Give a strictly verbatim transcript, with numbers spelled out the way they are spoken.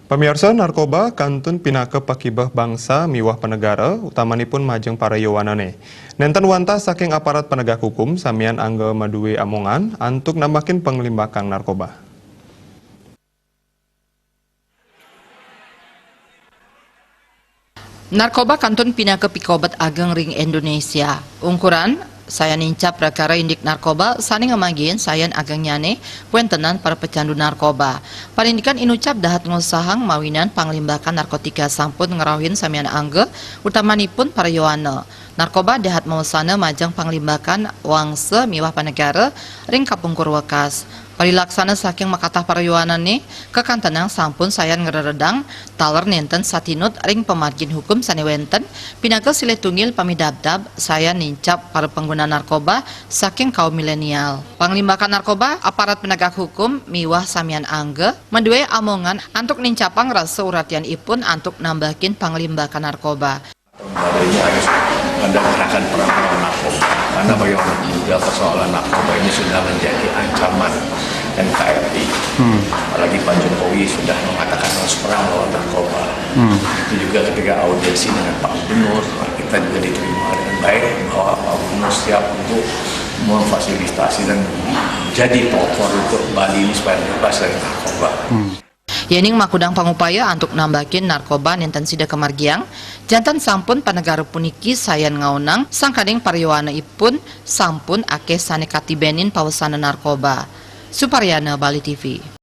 Pamiarsa, narkoba kantun pinaka pakibeh bangsa miwah panegara, utamanipun majeng para yowanané. Nénten wantah saking aparat penegak hukum samian angga madué amongan antuk nambakin panglimbakan narkoba. Narkoba kantun pinaka pikobet ageng ring Indonesia. Ungkuran, sayan nincap prakara indik narkoba sané ngamagihin sayan agengnyané wéntenan para pecandu narkoba. Parindikan inucap dahat ngosahang mawinan panglimbakan narkotika sampun ngrauhin samian angga, utamanipun para yowana. Narkoba dahat mawesana majeng panglimbakan wangsa miwah panegara ring kapungkur wekas. Parilaksana saking makatah para yowanané kakantenang sampun sayan ngreredang taler nénten satinut ring pamargin hukum sané wénten, pinaka silih tunggil pamidabdab sayan nincap para pangguna narkoba saking kaum milenial. Panglimbakan narkoba, aparat penegak hukum miwah samian angga madué amongan antuk nincapang rasa uratianipun antuk nambakin panglimbakan narkoba. Baru ini harus ada gerakan perang melawan narkoba. Karena bagaimanapun juga persoalan narkoba ini sudah menjadi ancaman N K R I. Hmm. Apalagi Pak Jokowi sudah mengatakan harus perang melawan narkoba. Hmm. Itu juga ketika audiensi dengan Pak Gubernur, kita juga diterima dengan baik bahwa Pak Gubernur siap untuk memfasilitasi dan menjadi pelopor untuk Bali ini supaya bebas dari narkoba. Hmm. Yéning makudang pangupaya antuk nambakin narkoba nénten sida kamargiang, janten sampun panegara puniki sayan ngaonang sangkaning paryowana ipun sampun akéh sané katibénin pawesana narkoba. Suparyana, Bali T V.